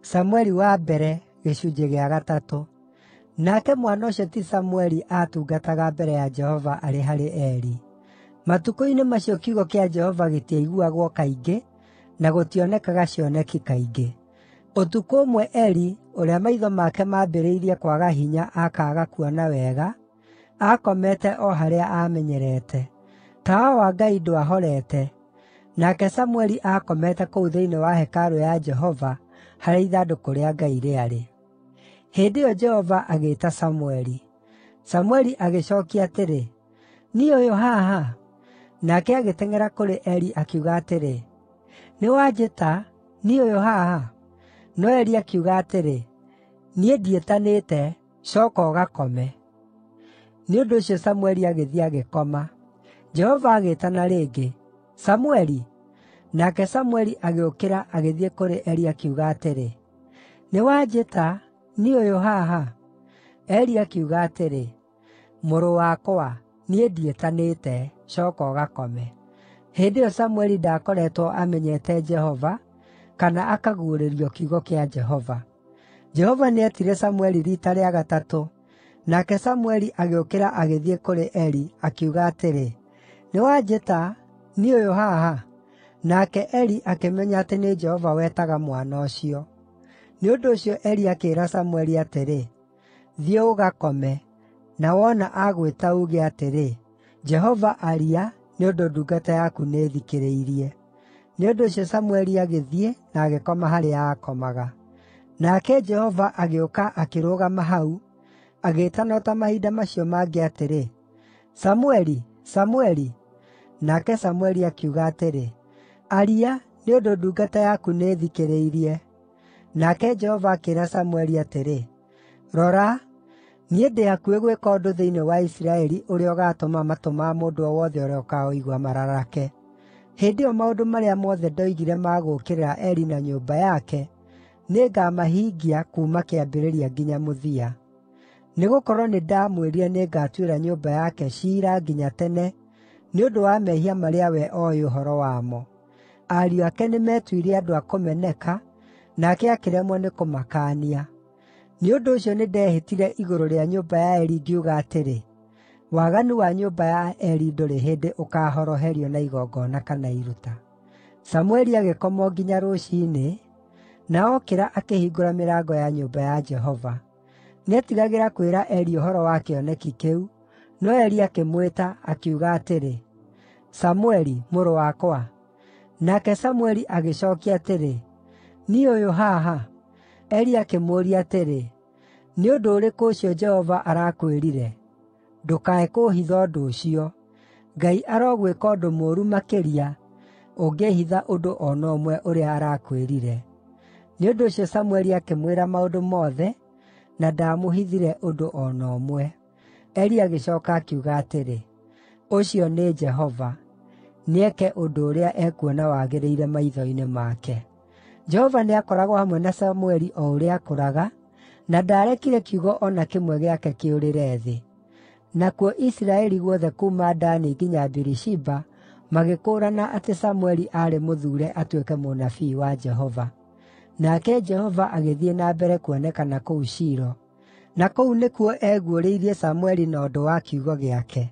Samueli wa 3. Nake mwana ũcio ti Samũeli aatungataga mbere ya Jehova arĩ harĩ Eli. Matukũ-inĩ macio kiugo kĩa Jehova gĩtiaiguagwo kaingĩ, na gũtionekaga cioneki kaingĩ. Ũtukũ ũmwe Eli, ũrĩa maitho make maambĩrĩirie kwaga hinya akaaga kuona wega, aakomete o harĩa aamenyerete. Tawa wa Ngai ndwahorete, nake Samũeli aakomete kũu thĩinĩ wa hekarũ ya Jehova harĩa ithandũkũ rĩa Ngai rĩarĩ. Hĩndĩ ĩyo Jehova agĩĩta Samũeli. Samũeli agĩcookia atĩrĩ, “Niĩ ũyũ haha.” Nake agĩteng'era kũrĩ Eli akiuga atĩrĩ, “Nĩwanjĩta; niĩ ũyũ haha.” No Eli akiuga atĩrĩ, “Niĩ ndiĩtanĩte, cooka ũgakome.” Nĩ ũndũ ũcio Samũeli agĩthiĩ agĩkoma. Jehova agĩĩtana rĩngĩ, “Samũeli!” Nake Samũeli agĩũkĩra agĩthiĩ kũrĩ Eli akiuga atĩrĩ, “Nĩwanjĩta; niĩ ũyũ haha.” Eli akiuga atĩrĩ, “Mũrũ wakwa, niĩ ndiĩtanĩte; cooka ũgakome.” Hĩndĩ ĩyo Samũeli ndaakoretwo amenyete Jehova, kana akaguũrĩrio kiugo kĩa Jehova. Jehova nĩetire Samũeli riita rĩa gatatũ, nake Samũeli agĩũkĩra agĩthiĩ kũrĩ Eli, akiuga atĩrĩ, “Nĩwanjĩta; niĩ ũyũ haha.” Nake Eli akĩmenya atĩ nĩ Jehova wetaga mwana ũcio. Nĩ ũndũ ũcio Eli akĩĩra Samũeli atĩrĩ, “Thiĩ ũgakome, na wona agwĩta uuge atĩrĩ, ‘Jehova aria, nĩ ũndũ ndungata yaku nĩĩthikĩrĩirie.’ ” Nĩ ũndũ ũcio Samũeli agĩthiĩ na agĩkoma harĩa aakomaga. Nake Jehova agĩũka akĩrũgama hau, agĩĩtana o ta mahinda macio mangĩ atĩrĩ, “Samũeli! Samũeli!” Nake Samũeli akiuga atĩrĩ, “Aria, nĩ ũndũ ndungata yaku nĩĩthikĩrĩirie.” Nake Jehova akĩĩra Samũeli atĩrĩ, “Rora, niĩ ndĩ hakuhĩ gwĩka ũndũ thĩinĩ wa Isiraeli ũrĩa ũgaatũma matũ ma mũndũ o wothe ũrĩa ũkaũigua mararake. Hĩndĩ ĩyo maũndũ marĩa mothe ndoigire ma gũũkĩrĩra Eli na nyũmba yake nĩngamahingia kuuma kĩambĩrĩria nginya mũthia. Nĩgũkorwo nĩndamwĩrire nĩngatuĩra nyũmba yake ciira nginya tene nĩ ũndũ wa mehia marĩa we ooĩ ũhoro wamo. Ariũ ake nĩmetuire andũ a kũmeneka, nake akĩremwo nĩ kũmakaania. Nĩ ũndũ ũcio nĩndehĩtire igũrũ rĩa nyũmba ya Eli ngiuga atĩrĩ, ‘Waganu wa nyũmba ya Eli ndũrĩ hĩndĩ ũkaahoroherio na igongona kana iruta.’ ” Samũeli agĩkoma o nginya rũciinĩ, na okĩra akĩhingũra mĩrango ya nyũmba ya Jehova. Nĩetigagĩra kwĩra Eli ũhoro wa kĩoneki kĩu, no Eli akĩmwĩta, akiuga atĩrĩ, “Samũeli, mũrũ wakwa.” Nake Samũeli agĩcookia atĩrĩ, “Niĩ ũyũ haha.” Eli akĩmũũria atĩrĩ, “Nĩ ũndũ ũrĩkũ ũcio Jehova arakwĩrire? Ndũkae kũũhitha ũndũ ũcio. Ngai arogwĩka ũndũ mũũru makĩria, ũngĩĩhitha ũndũ o na ũmwe ũrĩa arakwĩrire.” Nĩ ũndũ ũcio Samũeli akĩmwĩra maũndũ mothe, na ndaamũhithire ũndũ o na ũmwe. Eli agĩcooka akiuga atĩrĩ, “Ũcio nĩ Jehova. Nĩeke ũndũ ũrĩa ekuona wagĩrĩire maitho-inĩ make.” Jehova nĩakoragwo hamwe na Samũeli o ũrĩa aakũraga, na ndaarekire kiugo o na kĩmwe gĩake kĩũrĩre thĩ. Nakuo Isiraeli guothe kuuma Dani nginya Birishiba magĩkũũrana atĩ Samũeli aarĩ mũthuure atuĩke mũnabii wa Jehova. Nake Jehova agĩthiĩ na mbere kuonekana kũu Shilo, na kũu nĩkuo eguũrĩirie Samũeli na ũndũ wa kiugo gĩake.